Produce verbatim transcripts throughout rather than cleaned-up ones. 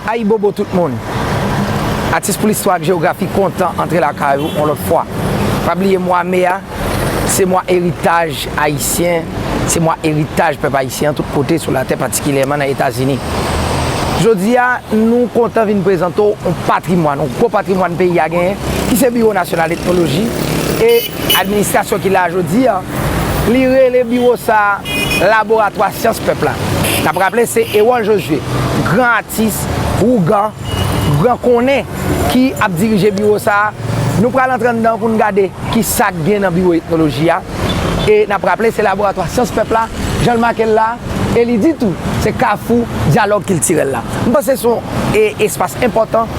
Ayibobo tout moun! Atis pou listwa ak jewografi kontan antre lakay ou yon lòt fwa. Pa bliye mwa me a, se mwa eritaj ayisyen, se mwa eritaj pèp ayisyen an tout kote sou latè, patikilyèman nan Etazini. Jodi a, nou kontan vin prezante w yon patrimwàn, yon gwo patrimwàn peyi a genyen, ki se Biwo Nasyonal Etnoloji e administrasyon ki la a jodi a. Li rele biwo sa a Laboratwa Syans Pèp la. N ap raple, se Erol Josué, gran atis, ougan, gran konnen ki ap dirije biwo sa a. Nou pral antre anndan pou n gade ki sa k gen nan biwo etnoloji a. E n ap raple, se Laboratwa Syans Pèp la, jan l make l la, e li di tou, se kafou dyalòg kiltirèl la. M panse se yon, e, espas enpòtan,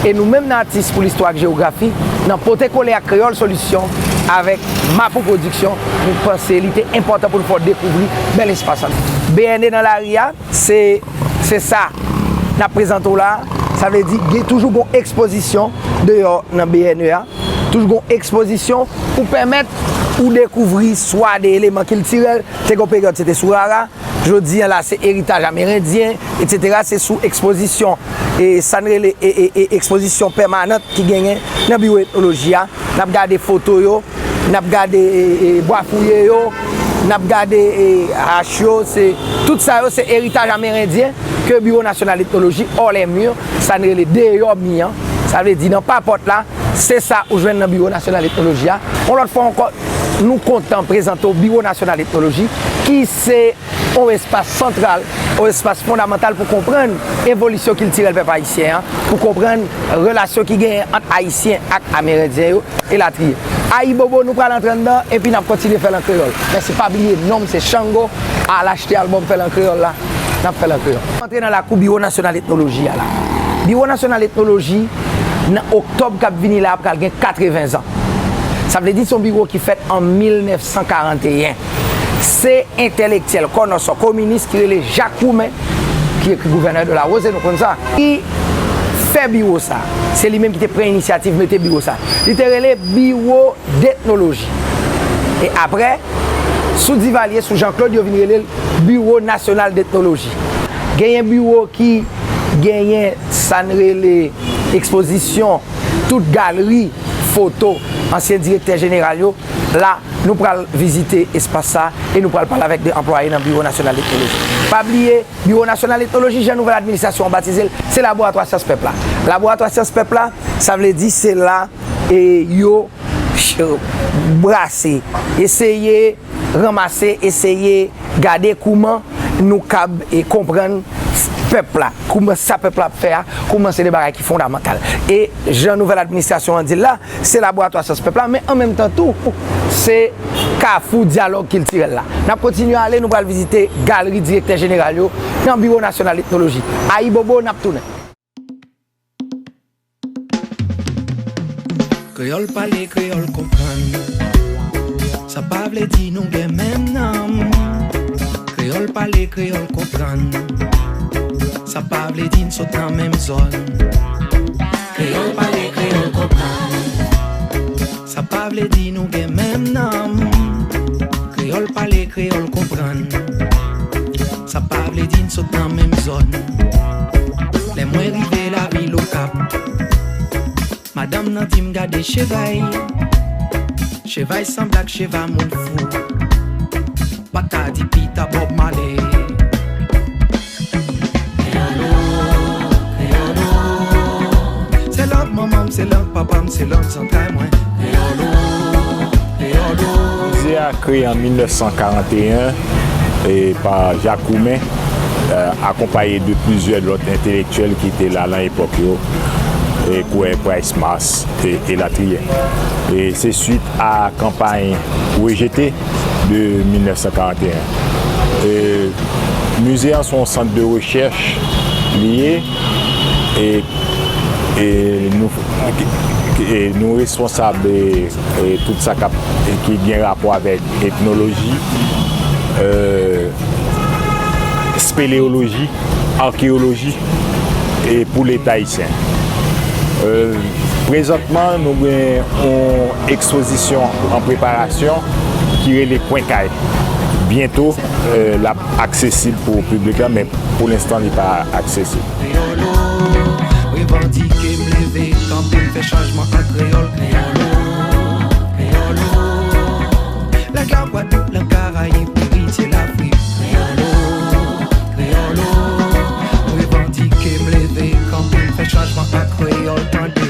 e nou menm nan Atis pou listwa ak jewografi, nan pote kole ak Kreyòl Solisyon, avèk Mapou Pwodiksyon, nou panse li te enpòtan pou n fè w dekouvri bèl espas sa. B N E nan lari a, se, se sa n ap prezante w la. Sa vle di, gen toujou gon ekspozisyon deyò nan B N E a. Toujou gon ekspozisyon pou pèmèt ou dekouvri swa de eleman kiltirèl, te gen yon peryòd se te sou rara, jodi a la se eritaj amerendyen, etsetera. Se sou ekspozisyon, e sa n rele, e, e, e, ekspozisyon pèmanant ki genyen nan biwo etnoloji a. N ap gade foto yo, n ap gade, e, e, bwa fouye yo, n ap gade, e, ach yo, se, tout sa yo se eritaj amerendyen ke Biwo Nasyonal Etnoloji, hors les murs, sa n rele deyò mi an, sa vle di nan papòt la, se sa ou jwenn nan Biwo Nasyonal Etnoloji a. Yon lòt fwa ankò, nou kontan prezante w Biwo Nasyonal Etnoloji, ki se yon espas santral, yon espas fondamantal pou konprann evolisyon kiltirèl pèp ayisyen an, pou konprann relasyon ki genyen ant Ayisyen ak Amerendyen yo, elatriye. Ayibobo, nou pral antre anndan, epi n ap kontinye fè l an kreyòl. Mèsi, pa bliye, non m se Chango, al achte albòm Fè l an kreyòl la, n ap fè l an kreyòl. Antre nan lakou Biwo Nasyonal Etnoloji a la. Biwo Nasyonal Etnoloji, nan oktòb k ap vini la, pral gen katreven zan. Sa vle di se yon biwo ki fèt an mil nèf san karanteyen. Se entèlektyèl kònòsò kominis ki rele Jak Woumen, ki ekri Gouvènè de la Rose, nou konn sa, ki fè biwo sa. Se li menm ki te pran inisyativ mete biwo sa. Li te rele Biwo d'Etnoloji. E apre, sou Divalye, sou Janklod, yo vin rele l Biwo Nasyonal d'Etnoloji. Genyen biwo ki genyen sa n rele ekspozisyon, tout galri foto ansyen direktè jeneral yo. La, nou pral vizite espas sa e nou pral pale avèk de anplwaye nan Biwo Nasyonal Etnoloji. Pa bliye, Biwo Nasyonal Etnoloji, jan nouvèl administrasyon an batize l, se Laboratwa Syans Pèp la. Laboratwa Syans Pèp la, sa vle di se la, e, yo ch-, brase, eseye ranmase, eseye gade kouman nou kab, e, konprann pèp la, kouman sa pèp la ap fè a, kouman se de bagay ki fondamantal. E jan nouvèl administrasyon an di l la, se Laboratwa Syans Pèp la, men an menm tan tou, se kafou dyalòg kiltirèl la. N ap kontinye ale, nou pral vizite galri direktè jeneral yo nan Biwo Nasyonal Etnoloji. Ayibobo, n ap tounen. Kreyòl pale, kreyòl konprann. Sa pa vle di nou gen menm nanm. Kreyòl pale, kreyòl konprann. Sa pa vle di n sot nan menm zòn. Kreyòl pale, kreyòl konprann. Sa pa vle di nou gen menm nanm. Kreyòl pale, kreyòl konprann. Sa pa vle di n sot nan menm zòn. Lè mwen rive lavil Okap, madanm nan di m gade chevay. Chevay sanble ak cheva moun fou. Pa ta di pita Bob Marley. Kreyòlo, kreyòlo. Se lang manman m, se lang papa m, se lang zantray mwen. Kreyòlo, kreyòlo. Mize a kreye an mil nèf san karanteyen e pa Jak Woumen, e, akonpaye de plizyè lòt entelektyèl ki te la nan epòk yo, e kwè Price Mars e, elatriye. E se swit a kanpay Rejete de mil nèf san karanteyen. E, mize a se yon sant de rechèch li ye, e, e nou, e nou responsab, e, e tout sa k ap, e ki gen rapò avèk etnoloji, e, espeleoloji, akeyoloji e pou Leta ayisyen. E, prezantman, nou gen yon ekspozisyon an preparasyon ki rele Kwen Kay. Byento, e, l ap aksesib pou piblik la, men pou lenstan, li pa aksesib. Revandike, m leve, kanpe, m fè chanjman an kreyòl. Kreyòlo, kreyòlo. Lagè Gwadloup, nan Karayib, eritye Lafrik. Kreyòlo, kreyòlo. Revandike, m leve, kanpe, m fè chanjman an kreyòl, tande.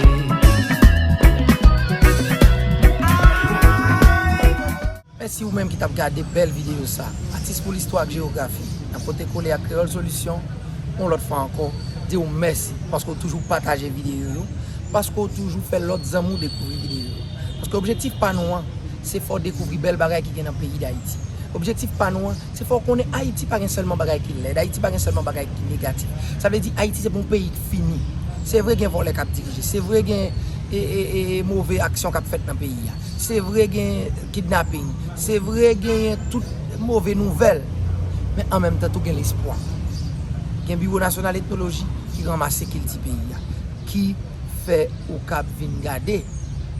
Mèsi ou menm ki t ap gade bèl videyo sa. Atis pou listwa ak jewografi, nan pote kole ak Kreyòl Solisyon, yon lòt fwa ankò, di w mèsi paske w toujou pataje videyo yo, paske w toujou fè lòt zanmi w dekouvri videyo yo. Paske objektif pa nou an, se fè w dekouvri bèl bagay ki gen nan peyi Dayiti. Objektif pa nou an, se fè w konnen Ayiti pa gen sèlman bagay ki lèd, Ayiti pa gen sèlman bagay ki negatif. Sa vle di Ayiti se pa yon peyi ki fini. Se vre gen vòlè k ap dirije, se vre gen e, e, e, e move aksyon k ap fèt nan peyi a. Se vre gen kidnaping, se vre genyen tout move nouvèl, men an menm tan tou gen lespwa. Gen Biwo Nasyonal Etnoloji ki ranmase kilti peyi a, ki fè ou kab vin gade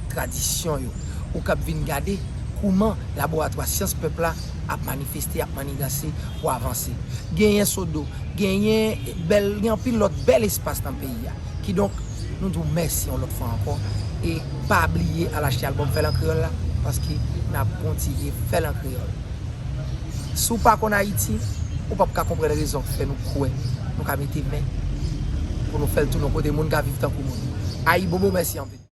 tradisyon yo, ou kab vin gade kouman laboratwa syans pèp la ap manifeste, ap maniganse pou avanse. Genyen Sodo, genyen bèl, gen anpil lòt bèl espas nan peyi a. Kidonk, nou di w mèsi yon lòt fwa ankò. E pa bliye al achte albòm Fè l an kreyòl la, paske n ap kontinye fè l an kreyòl. Si w pa konn Ayiti, ou p ap ka konprann rezon k fè nou kwè nou ka mete men pou nou fè l tounen yon kote moun ka viv tankou moun. Ayibobo, mèsi anpil.